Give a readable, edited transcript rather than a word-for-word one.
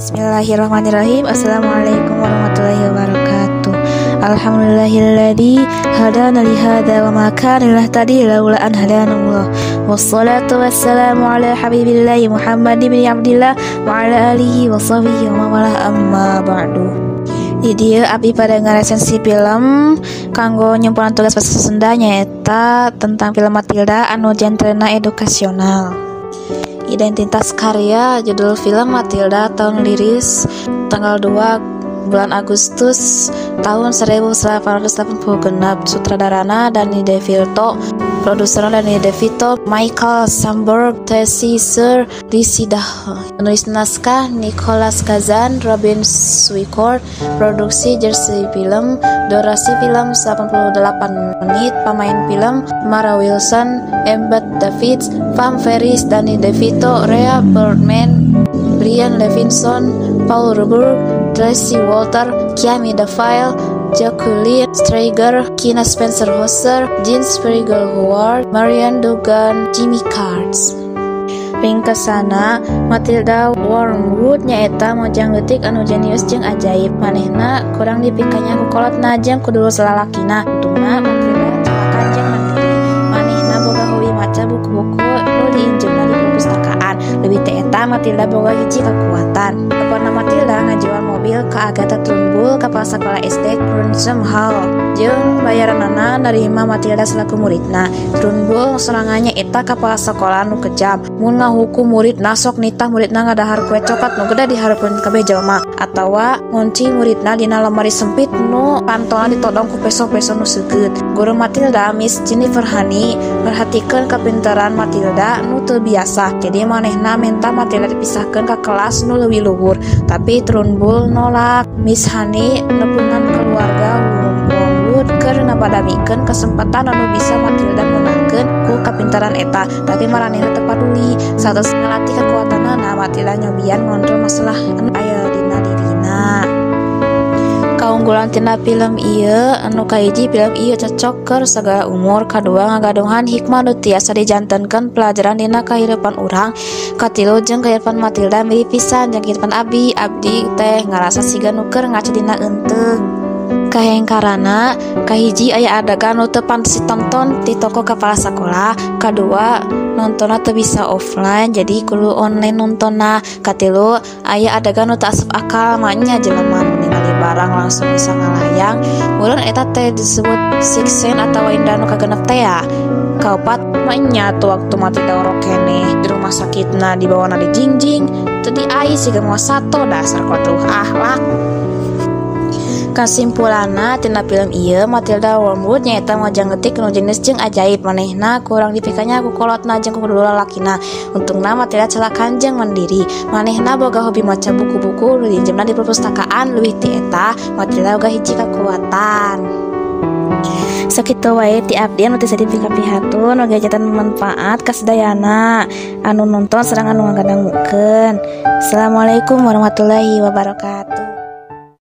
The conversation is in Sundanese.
Bismillahirrahmanirrahim. Assalamualaikum warahmatullahi wabarakatuh. Alhamdulillahilladzi hadana li hadza wa ma kana linahtadiya laula an hadanallah. Wassalatu wassalamu ala habibillahi Muhammad ibn Abdillah wa ala alihi wa sahbihi wa man walah, amma ba'du. Di dieu abdi pada ngaresensi film kanggo nyumpulan tugas bahasa Sunda, nyaeta tentang film Matilda anu genrena edukasional. Identitas karya, judul film Matilda, tahun rilis tanggal 2 bulan Agustus tahun 1886, sutradarana Danny DeVito, produser Danny DeVito, Michael Samberg, Tracy Sir Lisidah, penulis naskah Nicholas Kazan, Robin Swicord, produksi Jersey Film, durasi film 88 menit, pemain film Mara Wilson, Embeth Davidtz, Pam Ferris, Danny DeVito, Rhea Perlman, Brian Levinson, Paul Ruberg, Tracy Walter, Kiami Davael, Jacqueline Streiger, Kina Spencer Hosser, Jean Spriegel Howard, Marianne Dugan, Jimmy Karz. Ringkesana, Matilda Wormwood nyaeta mojang leutik anu jenius jeung ajaib. Manehna kurang dipikanya ku kolotna jeung ku dulur salalakina. Untungna Matilda calakan jeung mandiri. Manehna boga hobi maca buku-buku nu diinjeumna di perpustakaan. Leuwih ti eta, Matilda boga hiji kakuatan. Bapana Matilda ngajual mobil ka Agatha Trunchbull, kepala sekolah SD Crunchem Hall, jeung bayaranana narima Matilda selaku muridna. Trunchbull sorangan nyaeta kepala sekolah nu kejam. Mun ngahukum muridna, sok nitah muridna ngadahar kue coklat nu gede di hareupeun kabeh jelema, atawa ngunci muridna dina lemari sempit nu pantona ditodong ku peso-peso nu seukeut. Guru Matilda, Miss Jennifer Honey, merhatikeun kapinteran Matilda nu teu biasa. Jadi manehna minta Matilda dipisahkeun ka kelas nu leuwih luhur, tapi Trunchbull nolak. Miss Honey nepungan keluarga Wormwood keur ngapadamikeun kesempatan anu bisa Matilda meunangkeun ku kapintaran eta, tapi maranehna teu paduli. Satos ngalatih kekuatanana, Matilda nyobian ngontrol masalah anu aya dina dirina. Kaunggulan tina film ieu, anu kahiji, film ieu cocok keur sagala umur, kadua, ngagaduhan hikmah nu tiasa dijantenkeun pelajaran dina kahirupan urang, katilu, jeung kahirupan Matilda mirip pisan jeung kahirupan abdi. Abdi teh ngarasa siga nu keur ngaca dina eunteung. Kahengkarana, kahiji, aya adegan nu teu pantes ditonton ti tokoh kepala sekolah, kadua, nontonna teu bisa offline, jadi kudu online nontonna, katilu, aya adegan nu teu asup akal, maenya jelema nu ningali barang langsung bisa ngalayang, meureun eta teh disebut sixth sense atawa indra nu kagenep teh ya. Kaopat, maenya tuh waktu Matilda orok keneh di rumah sakitna dibawana di jingjing teu diai siga moal sato, dasar kotuh akhlak. Kasimpulanna tina film ieu, Matilda Wormwood nyaeta mojang leutik nu jenius jeung ajaib. Manehna kurang dipikanya ku kolotna jeung ku dulur lalakina. Untungna Matilda calakan jeung mandiri. Manehna boga hobi maca buku-buku nu diinjeumna di perpustakaan. Leuwih ti eta, Matilda boga hiji kakuatan. Sakitu wae ti abdi anu tiasa dipikapihatun, mugi janten manfaat kasadayana anu nonton sareng anu ngadangukeun. Assalamualaikum warahmatullahi wabarakatuh.